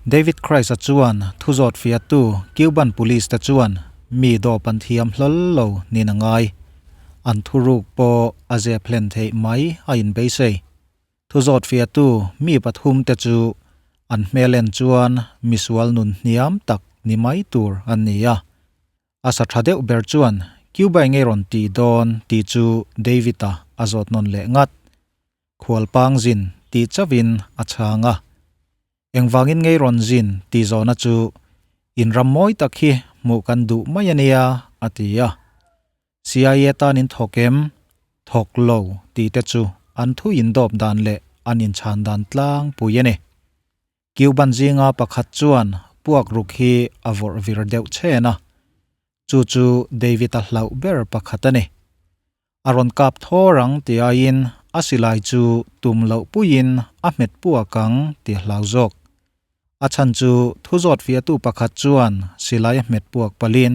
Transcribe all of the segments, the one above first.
David Christ-a chuan thu zawt fiahtu Cuban police te chuan mi dawp an thiam hlawl lo niin a ngai. An thuruk pawh a zep hlen theih mai a inbeisei. Thu zawt fiahtu mi pathum te chu an hmel en chuan misual nun hniam tak ni mai tur an ni a. A sa tha deuh ber chuan Cuba eng nge rawn tih dawn tih chu David-a a zawt nawn leh ngat. Khualpang zin tih chauhin a chhang a. Engvangin ngei rawn zin tih zawhna chu in ram mawi tak hi hmuh kan duh mai a nia, a ti a. CIA tan in thawk em? Thawk lo tih te chu an thu indawp dan leh an inchhan dan tlangpui a ni. Cuban zinga pakhat chuan puak ruk hi a vawrh vir deuh chhen a, chu chu David-a hlauh ber pakhat a ni. A rawn kap thaw rang ti aiin a silai chu tum loh puiin a hmet puak ang ti a hlau zawk. A chhan chu thu zawt fiahtu pakhat chuan silai a hmet puak palin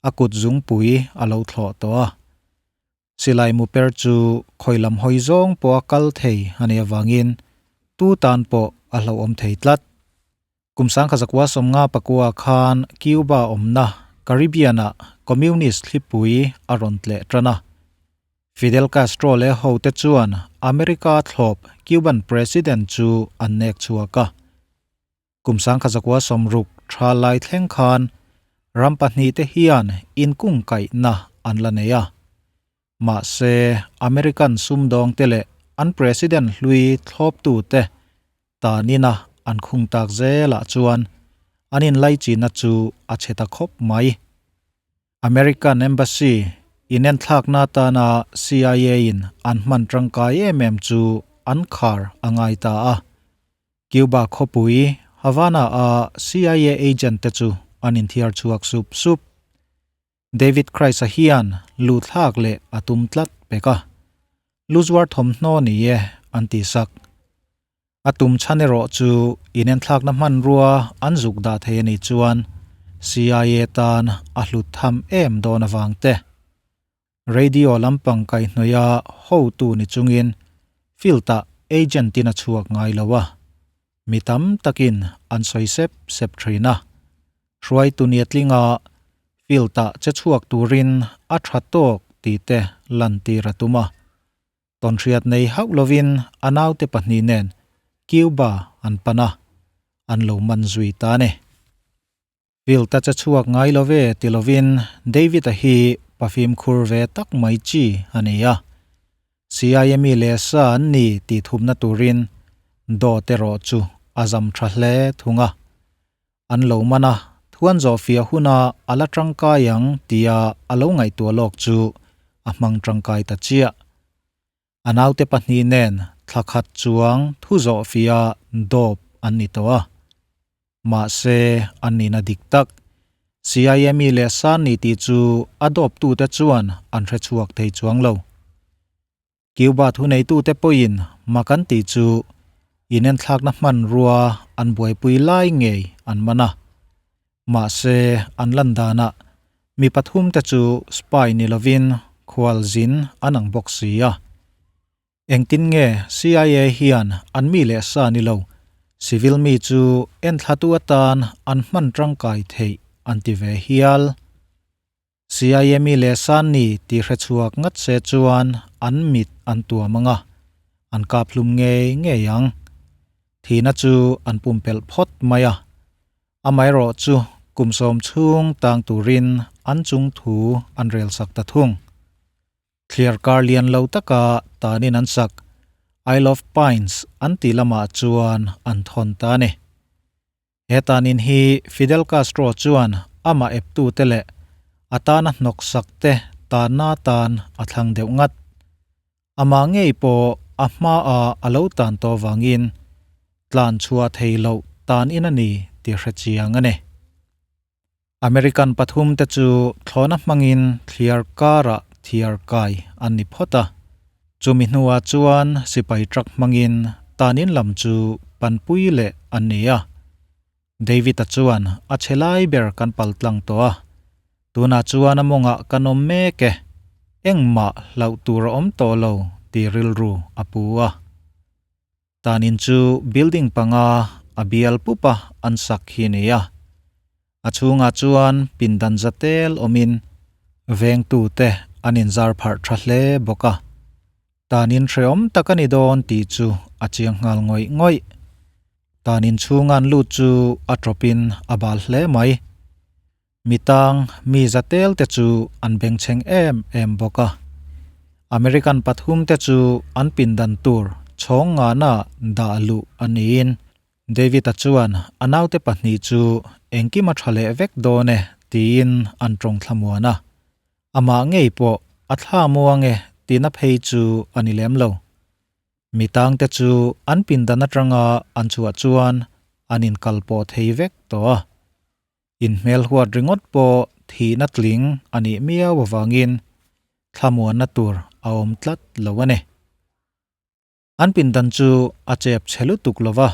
a kut zungpui a lo thlawh tawh a. Silai mu per chu khawi lam hawi zawng pawh a kal thei a nih avangin tu tan pawh a hlauhawm thei tlat. Kum 1959 khan Cuba awmna Caribbean-ah Communist thlipui a rawn tleh tan a. Fidel Castro leh hote chuan America thlawp Cuban President chu an nek chhuak a. Kum 1960 tha lai thleng khan ram pahnihte hian inkungkaihna an la nei a. Mahse, American sumdawngte leh an President hlui thlawptute tanina an khung tak zelah chuan an inlaichinna chu a chhe ta khawp mai. American Embassy inenthlakna atana CIA-in an hman tangkai em em chu an khar a ngai ta a. Cuba khawpui Havana-a CIA agent-te chu an inthiar chhuak sup sup. David Christ-a hian lu thlak leh a tum tlat pek a, lu zuar thawmhnaw ni e an ti sak. A tum chhan erawh chu inenthlakna hmanrua an zuk dah thei a nih chuan CIA tan a hlut tham em dawn avang te. Radio lampang kaihhnawih a hotu ni chungin field-ah agent-in a chhuak ngai lo a, mi tam takin an sawi sep sep thin a. Hruaitu nia tlinga field-ah che chhuak turin a tha tawk tih te lantir a tum a. Tawnhriat nei hauh lovin a naute pahnih nen Cuba an pan a, an lo man zui ta a ni. Field-a che chhuak ngai lo ve ti lovin David-a hi pa fimkhur ve tak mai chi a ni a. CIA mi leh sa an ni tih thupna turin dawt erawh chu a zam tha hle thung a. An lo man a, thuan zawh fiah huna a la tangkai ang tia a lo ngaihtuah lawk chu a hmang tangkai ta chiah. A naute pahnih nen thla khat chuang thu zawh fiah dawp an ni tawh a. Mahse, an nihna dik tak, CIA mi leh sa ni tih chu a dawptute chuan an hre chhuak thei chuang lo. Cuba thuneitute pawhin mak an tih chu inenthlakna hmanrua an buaipui lai ngei an man a. Mahse, an lan danah mi pathumte chu spy ni lovin khualzin an ang bawk si a. Engtin nge CIA hian an mi leh sa ni lo, civil mi chu enthlatu atan an hman tangkai theih an ti ve hial. CIA mi leh Sanni tih hre chhuak ngat se chuan an mit an tuam ang a, an kap hlum ngei ngei ang. Thihna chu an pumpelh phawt mai a, amaherawh chu kum sawm chhung tang turin an chung thu an rel sak ta thung. Thliar kar lian lo taka tanin an sak Isle of Pines an tih lamah chuan an thawn ta a ni. He tanin hi Fidel Castro chuan amah eptute leh a tana hnawksakte tanna atan a thlang deuh ngat. Amah ngei pawh a hmaah a lo tan tawh vangin tlan chhuah thei loh tan in a ni tih hre chiang a ni. American pathumte chu thlawhna hmangin thliar karah thiar kai an ni phawt a. Chumi hnuah chuan sipai truck hmangin tanin lam chu panpui leh an ni a. David-a chuan a chhe lai ber kan pal tlang tawh a, tunah chuan a mawngah kan awm mek e, engmah hlauh tur a awm tawh lo tih rilru a pu a. Tanin chu building panga a bial pup a an sak hi a ni a. A chhungah chuan pindan za tel awmin vengtute an inzar pharh tha hle bawk a. Tanin hrehawm tak a ni dawn tih chu a chiang nghal ngawih ngawih. Tanin chhunga an lut chu a tawpin a bal hle mai. Mitang mi za tel te chu an bengchheng em em bawk a. American pathum te chu an pindan tur chhawng ngana dah luh a niin David-a chuan a naute pahnih chu engkim a tha leh vek dawn e tiin an tawng thlamuan a. Amah ngei pawh a thla muang e tihna phei chu a ni lem lo. Mi tangte chu an pindan atanga an chhuah chuan an inkal pawh thei vek tawh a. Inhmel huat ringawt pawh thihna tling a nih miau avangin thlamuanna tur a awm tlat lo a ni. An pindan chu a chep chhe lutuk lo va,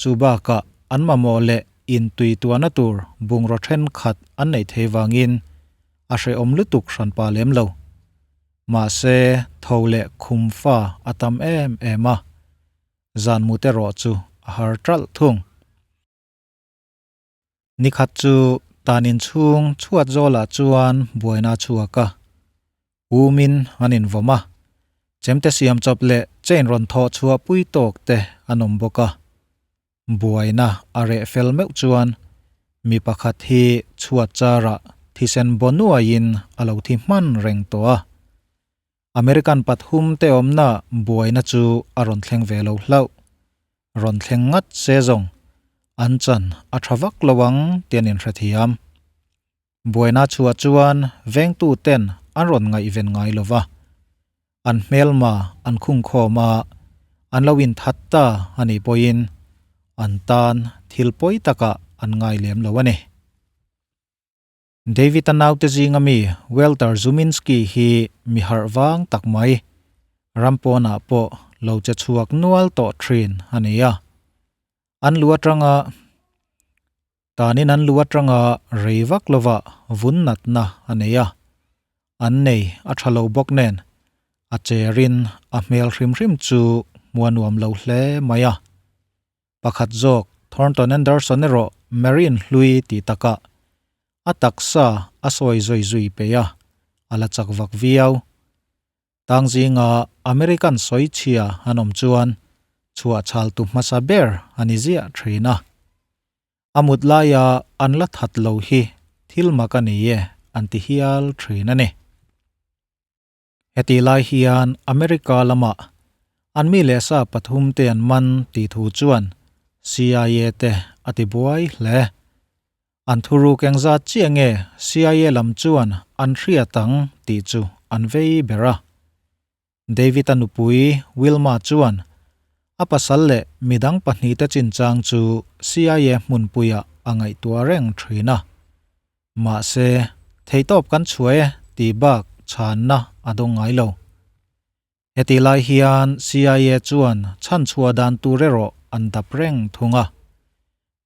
chu bakah an mamawh leh intui tuahna tur bungraw thenkhat an neih thei vangin a hrehawm lutuk hranpa lem lo. Mahse, tho leh khum fa a tam em em a, zan mut erawh chu a har ṭalh thung. Nikhat chu tan inchhung chhuat zawlah chuan buaina a chhuak a, umin an invawm a, chemte siam chawp leh chain rawn thawh chhuah pui tawk te an awm bawk a. Buaina a reh fel meuh chuan mi pakhat hi chhuat charah thisen baw nuaiin a lo thi hman reng tawh a. American pathum te awmna buaina chu a rawn thleng ve lo hlauh. Rawn thleng ngat se zawng an chan a tha vak lo ang ti an inhrethiam. Buaina chhuah chuan vengtu ten an rawn ngaihven ngai lo va, an hmelma an khungkhawm a, an lo inthat ta a nih pawhin an tan thil pawi takah an ngai lem lo a ni. David-a naute zinga mi Walter Zuminski hi mi harh vang tak mai, ram pawnah pawh lo che chhuak nual tawh thin a ni a. An lu atanga tanin an lu atanga rei vak lova vun natna a nei a, an nei a tha lo bawk nen a cherin a hmel hrim hrim chu hmu a nuam lo hle mai a. Pakhat zawk, Thornton Anderson erawh Marine hlui tih takah a taksa a sawi zui zui peih a, a la chak vak viau. Tang zinga American sawichhia an awm chuan chhuah chhaltu hmasa ber a ni ziah thin a. A mut laia an la that lo hi thil mak a ni e an ti hial thin a ni. Heti lai hian America lamah an mi leh sa pathum te an man tih thu chuan CIA te a ti buai hle. An thuruk engzat chiah nge CIA lam chuan an hriat ang tih chu an vei ber a. David-a nupui Wilma chuan a pasal leh midang pahnihte chinchang chu CIA hmunpuiah a ngaihtuah reng thin a. Mahse, theihtawp kan chhuah e tih bak chhanna a dawng ngai lo. Hetih lai hian CIA chuan chhanchhuah dan tur erawh an dap reng thung a.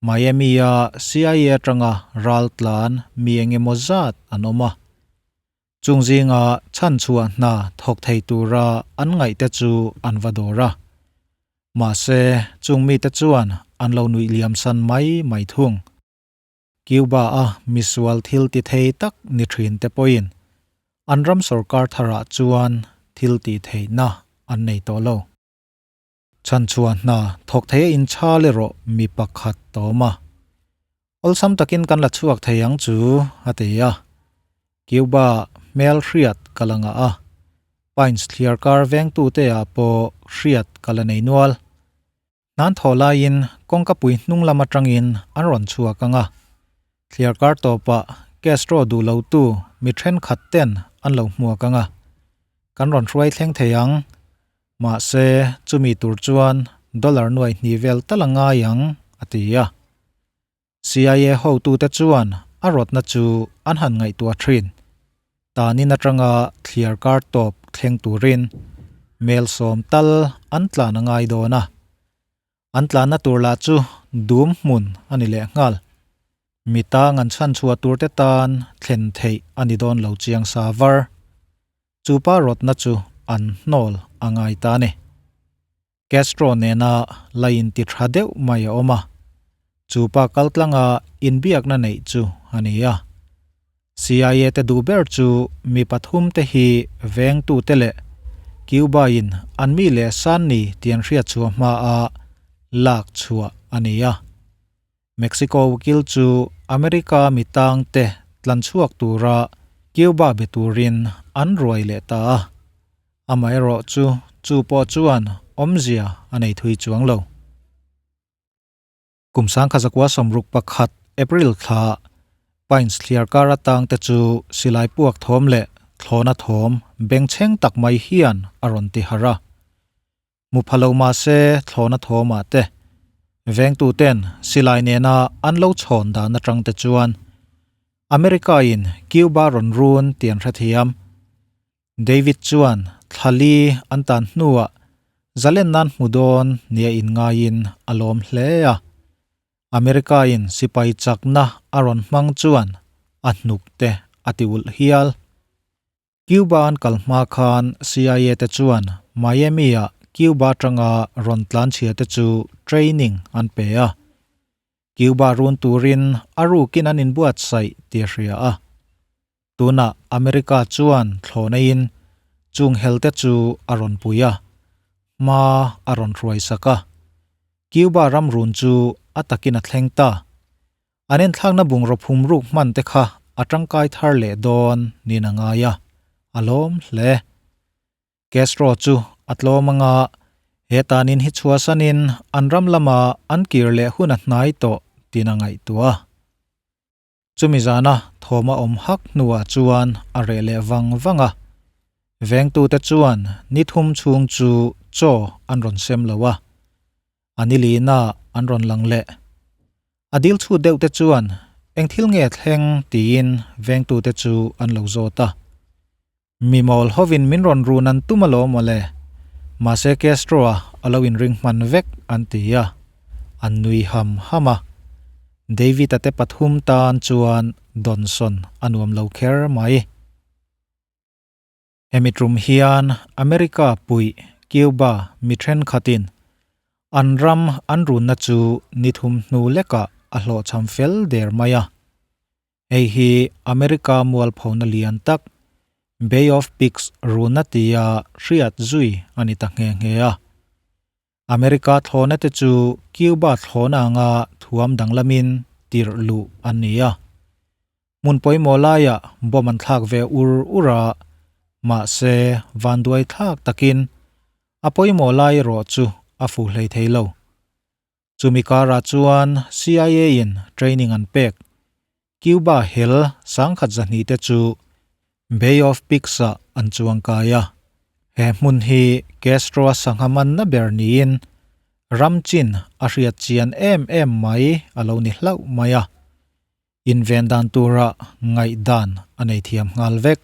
Miami-a CIA atanga ral tlan mi eng emaw zat an awm a. Chung zinga chhanchhuah hna thawk thei tura an ngaihte chu an va dawr a. Mahse, chung mite chuan an lo nuih liam san mai mai thung. Cuba-a misual thil ti thei tak ni thin te pawhin an ram sorkar tharah chuan thil tih theihna an nei tawh lo. Chhanchhuah hna thawk thei a inchhal erawh mi pakhat ta awm a. Awlsam takin kan la chhuak thei ang chu, a ti a. Cuba hmel hriat ka la ngah a, Pines thliarkar vengtute ah pawh hriat ka la nei nual. Hnan thaw laiin kawngkapui hnung lam atangin an rawn chhuak ang a, thliarkar tawpah Castro duh lotu mi thenkhat ten an lo hmuak ang a, kan rawn hruai thleng thei ang. Mahse, chumi tur chuan dollar nuai hnih vel tal a ngai ang, a ti a. CIA hotute chuan a rawtna chu an han ngaihtuah thin. Tanin atanga thliar kar tawp thleng turin mel sawm tal an tlan a ngai dawn a. An tlanna tur lah chu dum hmun a ni leh nghal. Mi tang an chhanchhuah turte tan thlen theih a ni dawn lo chiang sa var. Chupa rawtna chu an hnawl a ngai ta a ni. Castro nena la inti tha deuh mai a awm a. Chu pa kaltlanga inbiakna neih chu a ni a. CIA te duh ber chu mi pathumte hi vengtute leh Cuba-in an mi leh san ni tih an hriat chhuah hmaa lak chhuah a ni a. Mexico ukil chu America mi tangte tlan chhuak tura Cuba be turin an ruai leh ta a. Amaherawhchu chu pawh chuan awmzia a nei thui chuang lo. Kum 1961 April thla Pines thliar kar atang te chu silai puak thawm leh thlawna thawm bengchheng tak mai hian a rawn ti harh a. Mu pha lo mahse thlawna thawmah te vengtu ten silai nena an lo chhawn dan atang te chuan America in Cuba rawn run tih an hrethiam. David chuan thlali an tan hnuah zalen nan hmu dawn nia inngaiin a lawm hle a. America-in sipai chakna a rawn hmang chuan a hnuk te a ti ulh hial. Cuba an kal hma khan CIA te chuan Miami-ah Cuba atanga rawn tlanchhia te chu training an pe a. Cuba run turin a rukin an inbuatsaih tih a hria a. Tunah America chuan thlawhnaiin chung helte chu a rawn pui a, hma a rawn hruaisak a. Cuba ram run chu a takin a thleng ta. An enthlakna bungraw phumruk hman te kha a tangkai thar leh dawn niin a ngai a, a lawm hle. Castro chu a tlawm anga he tanin hi chhuahsanin an ram lama an kir leh hun a hnai tawh tiin a ngaihtuah a. Chumi zana thawm a awm hak hnuah chuan a reh leh vang vang a, vengtute chuan ni thum chhung chu chaw an rawn sem lo a, a ni lina an rawn lang leh. A dil chhut deuh te chuan eng thil nge thleng tiin vengtute chu an lo zawt a. Mi mawl hovin min rawn run an tum alawm mawle. Mahse Castro-a a lo inring hman vek an ti a, an nui ham ham a. David-a te pathum tan chuan Donson a nuam lo kher mai. Hemi tum hian America puih Cuba mi thenkhatin an ram an runna chu ni thum hnu lekah a hlawhchham fel der mai a. Hei hi America mualphona lian tak Bay of Pigs runa tia hriat zui a ni ta nghe nghe a. America thlawhna te chu Cuba thlawhna anga thuam danglamin tirh luh an ni a. Hmun pawimawh laiah bomb an thlak ve ur ur a, mahse vanduai thlak takin a pawimawh lai erawh chu a fuh hlei thei lo. Chumi karah chuan CIA-in training an pek Cuba hel 1200 te chu Bay of Pigs-ah an chuang kai a. He hmun hi Castro-a sangha manna ber niin ram chin a hriat chian em em mai a lo ni hlauh mai a. Inven dan tura ngaihdan a nei thiam nghal vek.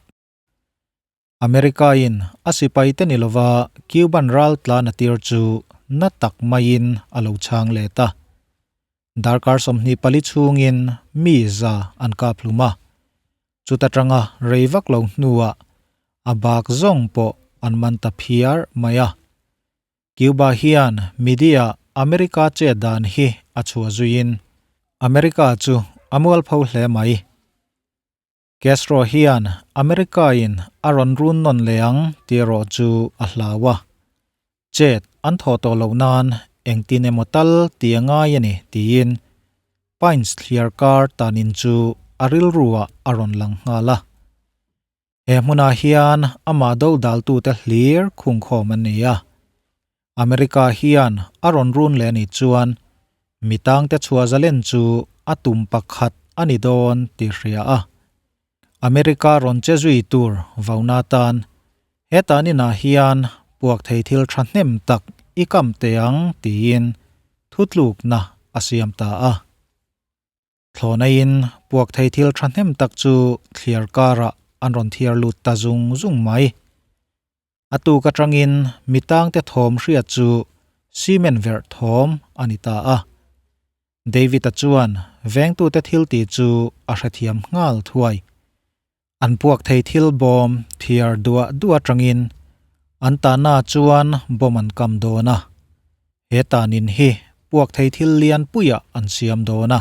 America-in a sipaite ni lova Cuban ral tlan a tir chu na tak maiin a lo chhang let a. Darkar 24 chhungin mi za an kap hlum a. Chuta tanga rei vak lo hnuah a bak zawng pawh an man ta phiar mai a. Cuba hian media America chet dan hi a chhuah zuiin America chu a mualpho hle mai. Castro hian America-in a rawn run nawn leh ang tih erawh chu a hlau a. Chet an thawh tawh loh nan engtin emaw tal tih a ngai a ni tiin Pines thliar kar tanin chu a rilruah a rawn lang nghal a. He hmunah hian amah do daltute hlir khungkhawm an ni a. America hian a rawn run leh a nih chuan mi tangte chhuah zalen chu a tum pakhat a ni dawn tih hria a. America rawn che zui tur vauna tan he tan inah hian puak thei thil thahnem tak i kam teh ang tiin thutlukna a siam ta a. Thlawhnaiin puak thei thil thahnem tak chu thliar karah an rawn thiar lut ta zung zung mai. A tuk atangin mi tangte thawm hriat chu cement verh thawm a ni ta a. David-a chuan vengtute thil tih chu a hrethiam nghal thuai. An puak thei thil bawm thiar duah duah atangin an tahna chuan bomb an kam dawn a. He tanin hi puak thei thil lian puiah an siam dawn a.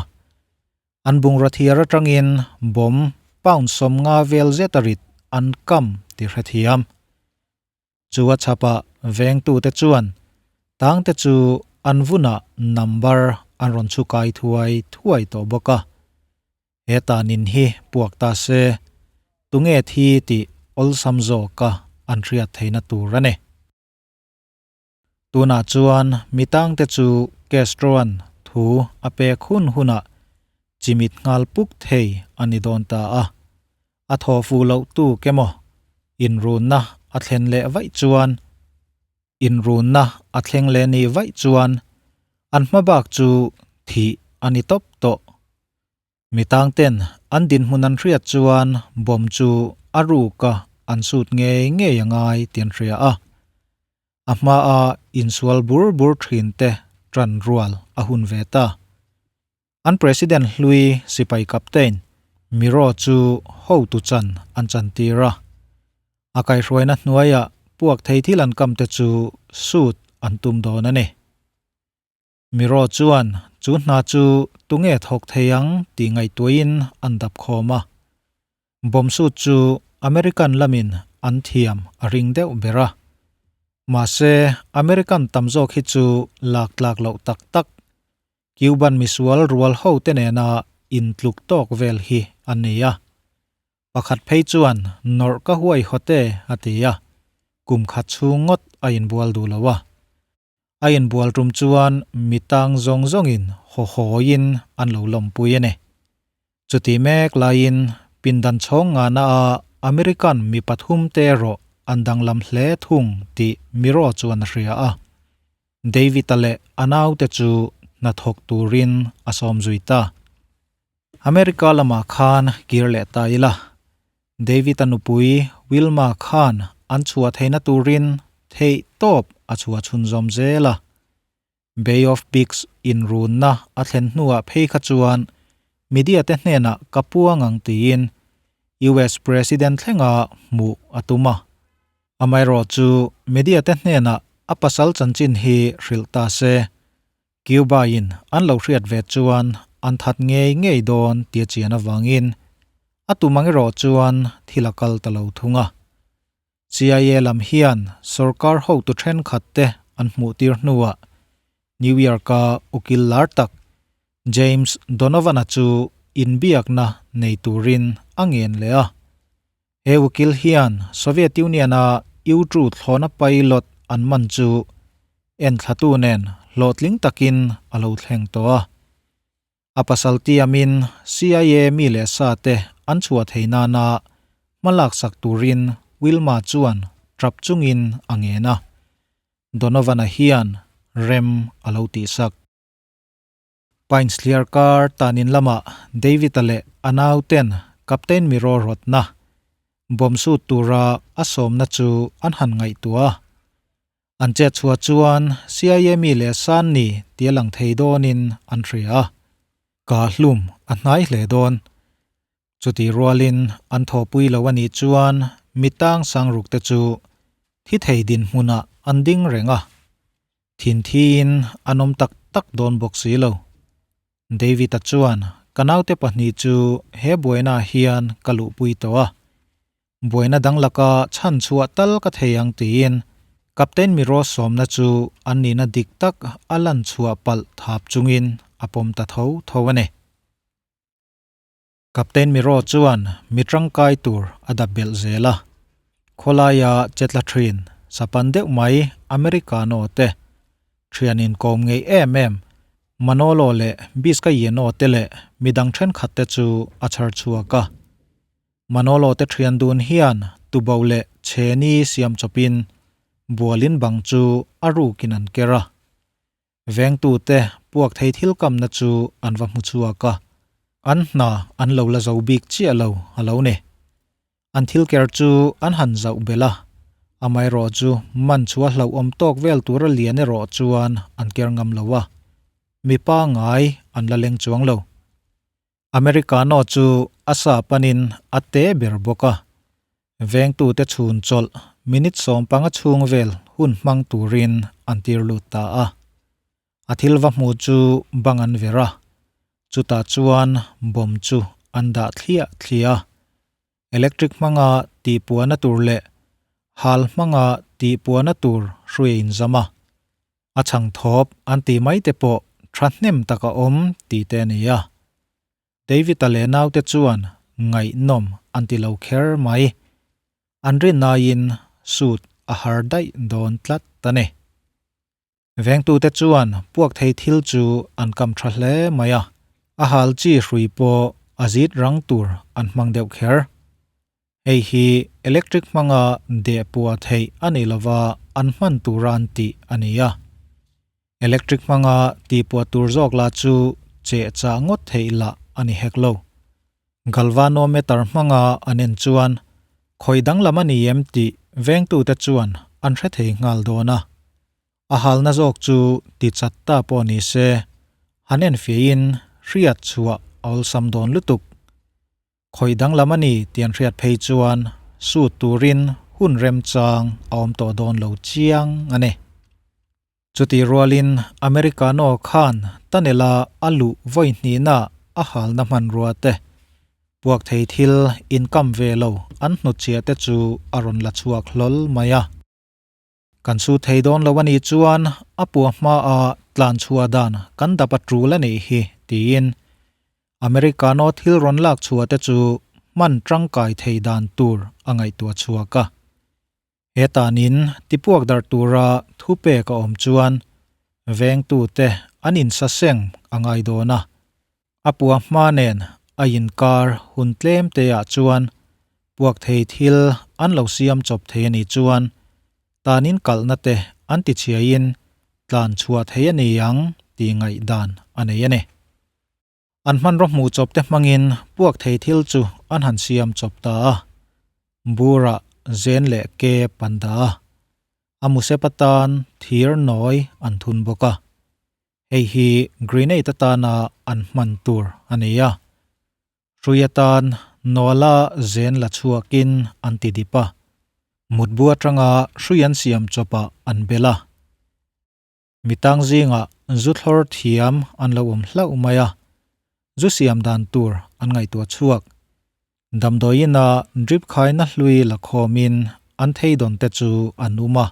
An bungraw thiar atangin bomb pound 50 vel zet a rit an kam ti hrethiam. Chu a chhapah vengtute chuan tangte chu an vunah number an rawn chhu kai thuai thuai tawh bawk a. He tanin hi puak ta se, tunge thi tih awlsam zawka an hriat theihna tur a ni. Tunah chuan mi tangte chu Castro-a'n thu a pek hun hunah chimit nghal puk thei a ni dawn ta a. A thaw fuh loh tu kemaw inrunna a thlen leh vaih chuan inrunna a thleng leh ni vaih chuan an hma bak chu thih a ni tawp tawh. Mi tangten an dinhmun an hriat chuan bomb chu a ruka an sut ngei ngei a ngai tih an hria a. A hmaa insual bur bur thin te tan rual a hun ve ta. An President hlui sipai captain Miro chu hotu chan an chantir a. A kaihhruaina hnuaiah puak thei thil an kam te chu sut an tum dawn a ni. Miro chuan chu hna chu tunge thawk thei ang tih ngaihtuahin an dap khawm a. Bomb sut chu American lamin an thiam a ring deuh ber a. Mahse, American tam zawk hi chu lak tlak loh tak tak, Cuban misual rual ho te nena intluk tawk vel hi a ni a. Pakhat phei chuan nawrh ka huai hawte a ti a, kum khat chhung ngawt a inbual duh lo a. A inbual tum chuan mi tang zawng zawngin haw hawiin an lo lawmpui a ni. Chuti mek laiin pindan chhawng ngana a American mi pathum te erawh an danglam hle thung tih Miro chuan a hria a. David-a leh a naute chu hnathawk turin a sawm zui ta. America lamah khan kir leh ta ila, David-a nupui Wilma khan an chhuah theihna turin theih tawp a chhuah chhunzawm zel a. Bay of Pigs inrunna a thlen hnuah phei kha chuan media te hnenah ka puang ang tiin US President thlenga hmuh a tum a. Amaherawhchu media te hnenah a pasal chanchin hi hrilh ta se, Cuba-in an lo hriat ve chuan an that ngei ngei dawn tia chian avangin a tum ang erawh chuan thil a kal ta lo thung a. CIA lam hian sorkar hotu thenkhat te an hmuh tir hnuah New York-a ukil lar tak James Donovan-a chu inbiakna nei turin a ngen leh a. He ukil hian Soviet Union-a U-2 thlawhna pilot an man chu enthlatu nen hlawhtling takin a lo thleng tawh a. A pasal tiamin CIA mi leh sa te an chhuah thei nana hma laksak turin Wilma chuan tap chungin a ngen a. Donovan-a hian rem a lo tihsak. Pines thliar kar tanin lamah David-a leh a nauten Captain Miro rawtna bomb sut tura a sawmna chu an han ngaihtuah a. An chet chhuah chuan CIA mi leh san ni ti a lang thei dawnin an hria a, ka hlum a hnai hle dawn. Chuti rualin an thawhpui lo a nih chuan mi tang sangruk te chu thi thei dinhmunah an ding reng a. Thinthiin an awm tak tak dawn bawk si lo. David-a chuan, Ka naute pahnih chu he buainaah hian ka luhpui tawh a. Buaina dang laka chhan chhuah tal ka thei ang tiin Captain Miro sawmna chu an nihna dik tak a lan chhuah palh thap chungin a pawm ta tho tho a ni. Captain Miro chuan mi tangkai tur a dap belh zel a. Khawlaia chetla thin, sapan deuh mai Americano te, thian inkawm ngei em em Manolo leh Vizcaino te leh midang thenkhat te chu a chhar chhuak a. Manolo te thian dun hian tubo leh chheni siam chawpin bualin bang chu a rukin an ker a. Vengtute puak thei thil kamna chu an va hmu chhuak a, an hna an lo la zo bik chiah lo a lo ni. An thil ker chu an han zauh belh a, amaherawh chu man chhuah hlauhawm tawk vel tura lian erawh chuan an ker ngam lo a, mi pangngai an la leng chuang lo. Americano chu a sa panin a te ber bawk a, vengtute chhun chawlh minute 15 chhung vel hun hmang turin an tir lut ta a. A thil va hmuh chu bang an ver a, chutah chuan bomb chu an dah thliah thliah a. Electric hmanga tihpuahna tur leh hal hmanga tihpuahna tur hrui a inzam a. A chhang thawp an tih mai te pawh thahnem tak a awm tih te a ni a. David-a leh naute chuan ngaihnawm an ti lo kher mai. An rinaiin suit a har daih dawn tlat a ni. Vengtute chuan puak thei thil chu an kam tha hle mai a, a hal chi hrui pawh a zit rang tur an hmang deuh kher. Hei hi electric hmanga deh puah theih a ni lova an hman tura an tih a ni a. Electric hmanga tihpuah tur zawk lah chu cheh chah ngawt theih lah a ni hek lo. Galvanometer hmanga an en chuan khawi danglam a ni em tih vengtute chuan an hre thei nghal dawn a. A halna zawk chu ti chat ta pawh ni se, han enfiahin hriat chhuah a awlsam dawn lutuk. Khawi danglam a ni tih an hriat phei chuan sut turin hun remchang a awm tawh dawn lo chiang a ni. Chutih rualin Americano khan tunnel-a a luh vawi hnihna a halna hmanrua te, puak thei thil inkam ve lo an hnutchhiah te chu a rawn la chhuak hlawl mai a. Kan su thei dawn lo a nih chuan a pua hmaa tlan chhuah dan kan dap a tul a nih hi tiin Americano thil rawn lak chhuah te chu hman tangkai thei dan tur a ngaihtuah chhuak a. He tanin tipuak darh tura thupek a awm chuan vengtute an insaseng a ngai dawn a. A pua hma nen a inkar hun tlem te ah chuan puak thei thil an lo siam chawp thei a nih chuan tanin kalhna te an ti chhiaiin tlan chhuah thei a ni ang tih ngaihdan a nei a ni. An hmanraw hmuh chawp te hmangin puak thei thil chu an han siam chawp ta a, bura zen leh ke pan dah a, a musep atan thir nawi an thun bawk a. Hei hi grenade atana an hman tur a ni a, hrui atan nawla zen la chhuakin an ti dip a, mutbu atanga hrui an siam chawpah an bel a. Mitang zingah zu thlawr thiam an lo awm hlauh mai a, zu siam dan tur an ngaihtuah chhuak. Damdawiin-a drip khaina hlui la khawmin an theidawn te chu an um a,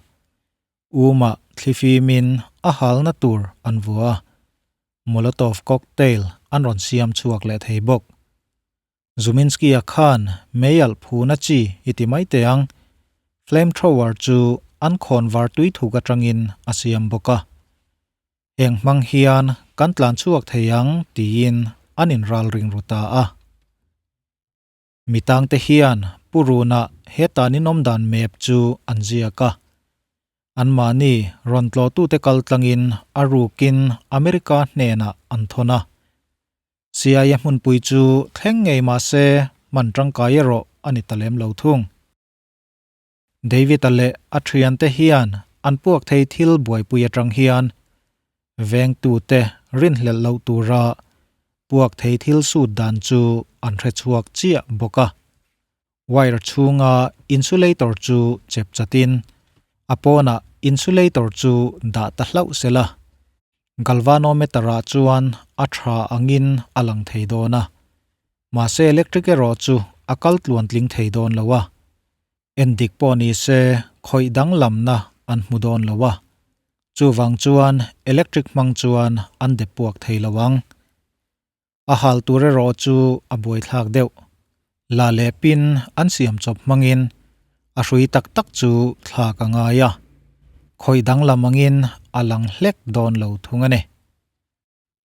Uma thlifimin a halna tur an vua a, Molotov cocktail an rawn siam chhuak leh thei bawk. Zuminski-a khan meialh phuna chi i ti mai teh ang, flamethrower chu an khawn var tui thuk atangin a siam bawk a. Heng hmang hian kan tlan chhuak thei ang tiin an inralring ru ta a. Mi tangte hian Pu Runa he tan inawm dan map chu an ziak a. Anmahni rawn tlawhtute kal tlangin a rukin America hnenah an thawn a. CIA hmunpui chu thleng ngei mah se hman tangkai erawh a ni ta lem lo thung. David-a leh a thiante hian an puak thei thil buaipui atang hian vengtute rinhlelh loh tura puak thei thil sut dan chu an hre chhuak chiah bawk a. Wire chhunga insulator chu chep chatin a pawnah insulator chu dah ta hlauh sela, galvanometer-ah chuan a tha angin a lang thei dawn a. Mahse electric erawh chu a kal tluan tling thei dawn lo a, en dik pawh ni se khawih danglamna an hmu dawn lo a, chuvang chuan electric hmang chuan an dep puak thei lo ang. A hal tur erawh chu a buaithlak deuh. La leh pin an siam chawp hmangin a hrui tak tak chu thlak a ngai a, khawih danglam angin a lang hlek dawn lo thung a ni.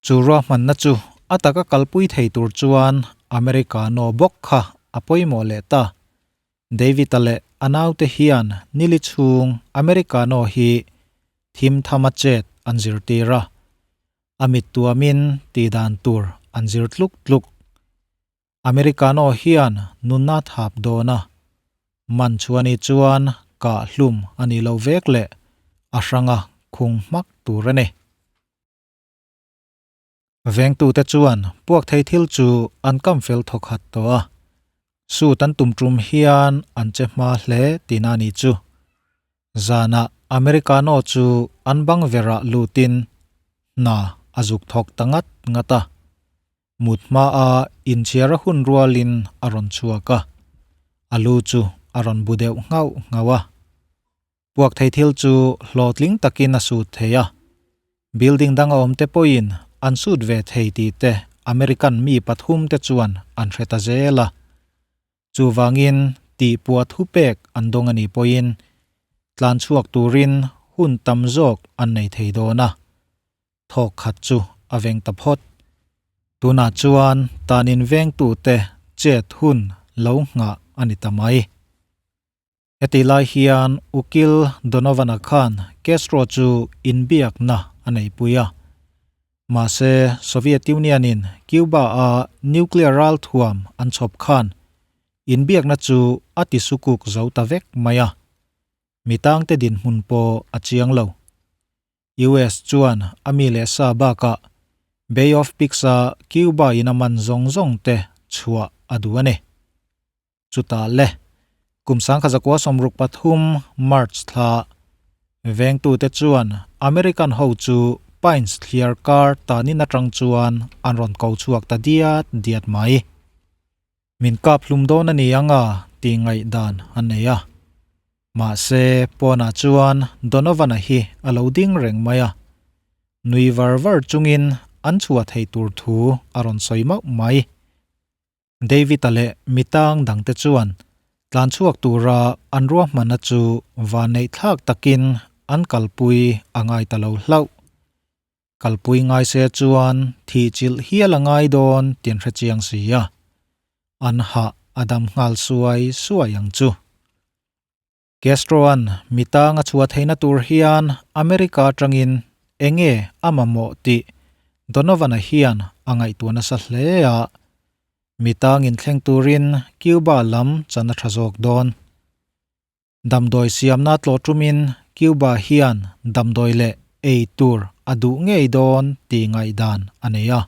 Chu ruahmanna chu a taka kalpui thei tur chuan Americano bawk kha a pawimawh leh ta. David-a leh a naute hian nili chhung Americano hi thim thama chet an zirtir a, a mit tuamin tihdan tur an zir tluk tluk. Americano hian nunna thap dawn a, man chuani chuan kah hlum a nih loh vek leh a hranga khung hmak tur a ni. Vengtute chuan puak thei thil chu an kam fel thawk hat tawh a, suit an tum tum hian an che hma hle tihna a nih chu. Zanah Americano chu an bang verah lutin Hna a zuk thawk ta ngat ngat a. Mut hmaa inchhiar a hun rualin a rawn chhuak a, a lu chu a rawn bu deuh nghauh nghauh a. Puak thei thil chu hlawhtling takin a sut thei a, building danga awm te pawhin an sut ve thei tih te American mi pathum te chuan an hre ta zel a. Chuvangin tihpuah thupek an dawng a nih pawhin tlan chhuak turin hun tam zawk an nei thei dawn a, thawk khat chu a veng ta phawt. Tunah chuan tan invengtute chet hun lo nghah a ni ta mai. Hetih lai hian Ukil Donovan-a khan Castro chu inbiakna a neihpui a. Mahse, Soviet Union-in Cuba-a nuclear ralthuam an chhawp khan inbiakna chu a ti sukuk zo ta vek mai a. Mitangte dinhmun pawh a chiang lo. US chuan a mi leh sa bakah Bay of Pigs-a Cuba-in a man zawng zawng te chhuah a duh a ni. Chutah le, kum 1963 March thla vengtute chuan American ho chu Pines thliar kar tanin atang chuan an rawn ko chhuak ta diat diat mai. Min kap hlum dawn a ni ang a tih ngaihdan an nei a. Mahse, pawnah chuan Donovan-a hi a lo ding reng mai a. Nui var var chungin an chhuah thei tur thu a rawn sawi mauh mai. David-a leh mi tang dangte chuan tlan chhuak tura an ruahmanna chu vanneih thlak takin an kalpui a ngai ta lo hlauh. Kalpui ngai se chuan thih chilh hial a ngai dawn tih an hre chiang si a, an hah a dam nghal suai suai ang chu. Castro-a'n mi tang a chhuah theihna tur hian America atangin enge a mamawh tih Donovan-a hian a ngaihtuah nasa hle a, mi tang inthleng turin Cuba lam chan a tha zawk dawn. Damdawi siamna tlawh tumin Cuba hian damdawi leh ei tur a duh ngei dawn tih ngaihdan a nei a.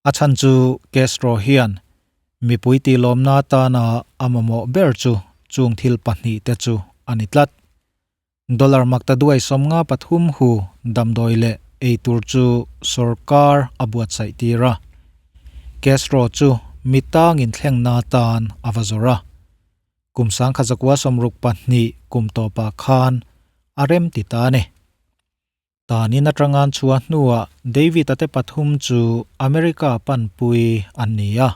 A chhan chu Castro hian mipui tihlawmna atana a mamawh ber chu chung thil pahnihte chu a ni tlat. Dollar makta duai 53 hu damdawi leh eitur chu sorkar a buatsaih tir a. Castro chu mi tang inthlengna atan a va zawrh a. Kum 1962 kum tawpah khan a rem ti ta a ni. Tanin atanga an chhuah hnuah David-a te pathum chu America panpui an ni a.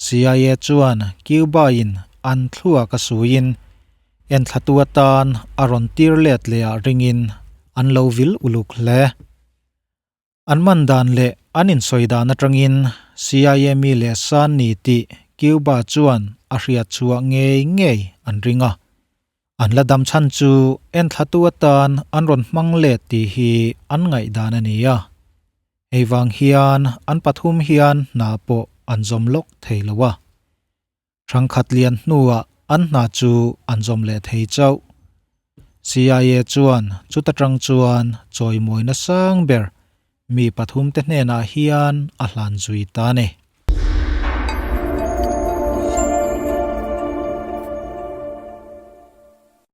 CIA chuan Cuba-in an thluak a suiin enthlatu atan a rawn tir let leh ah ringin an lo vil uluk hle. An man dan leh an insawi dan atangin CIA mi leh san ni tih Cuba chuan a hriat chhuah ngei ngei an ring a. An la dam chhan chu enthlatu atan an rawn hmang let tih hi an ngaihdan a ni a. Hei vang hian an pathum hian hna pawh an zawm lawk thei lo a. Hrangkhat lian hnuah an hna chu an zawm leh thei chauh. CIA chuan chuta tang chuan chawimawina sang ber mi pathumte hnenah hian a hlan zui ta a ni.